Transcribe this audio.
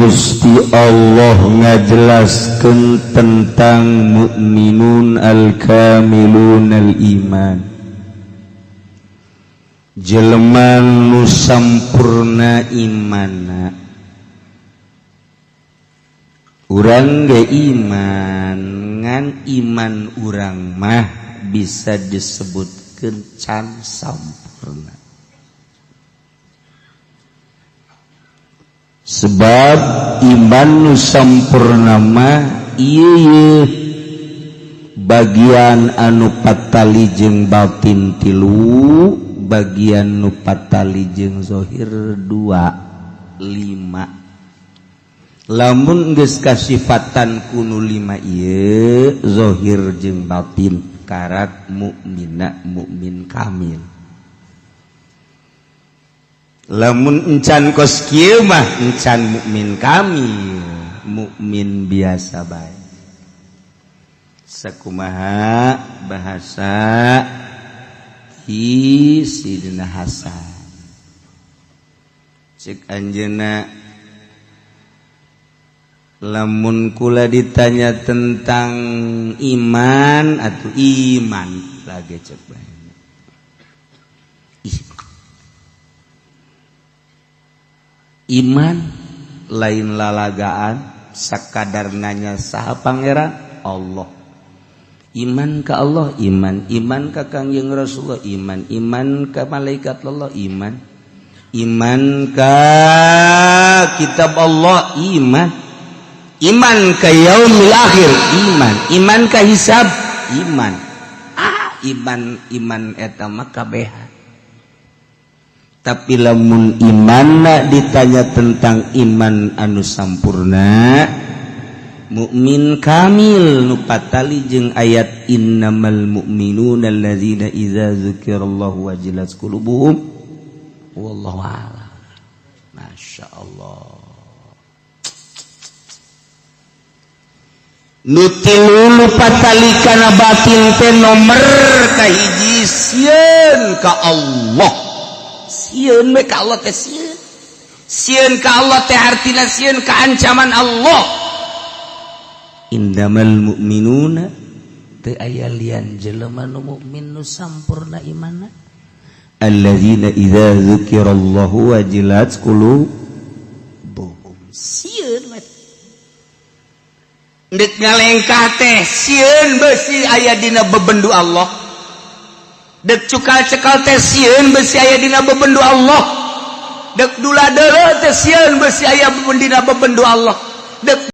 Gusti Allah ngajelaskeun tentang mukminun al-kamilun al-iman, jelema nu sampurna imanna. Urang ge iman, ngan iman urang mah bisa disebutkeun can sampurna, sebab iman nu sampurna mah ieu bagian anu patali jeung batin tilu, bagian nu patali jeung zahir dua, lima. Lamun geus kasifatan kunu lima ieu, zahir jeung batin, karak mukmina, mukmin kamil. Lamun encan kos kieu mah encan mukmin kamil, mukmin biasa bae. Sakumaha bahasa ti Sidina Hasan, cek anjeunna, lamun kula ditanya tentang iman atau iman lagi, cek bae. Iman lain lalagaan sakadar nanya saha pangeran Allah. Iman ka Allah iman, iman ka Kangjeng Rasulullah iman, iman ka malaikat Allah iman, iman ka kitab Allah iman, iman ka yaumil akhir iman, iman ka hisab iman. Ah, iman iman eta mah kabehan. Tapi lamun iman ditanya tentang iman anu sampurna, mukmin kamil nu patali jeung ayat innamal mu'minuna alladzina idza dzukirallahu wajilat qulubuhum, wallahu a'lam. Masya Allah. Nu tilu nu patali kana batin teh nomor kahiji sieun ka Allah. Sieun we ka Allah teh sieun. Sieun ka Allah teh artina sieun ka ancaman Allah. Innamal mu'minuna, teu aya lian jelema nu mukmin nu sampurna imanna, alladzina idza dzukirallahu wajilat qulubuhum. Sieun we deuk ngalengkah teh sieun beusi aya dina bebendu Allah. Dek cukal cekal teh sieun besi aya dina bebendu Allah. Dek dula deuleu teh sieun besi aya dina bebendu Allah. Dek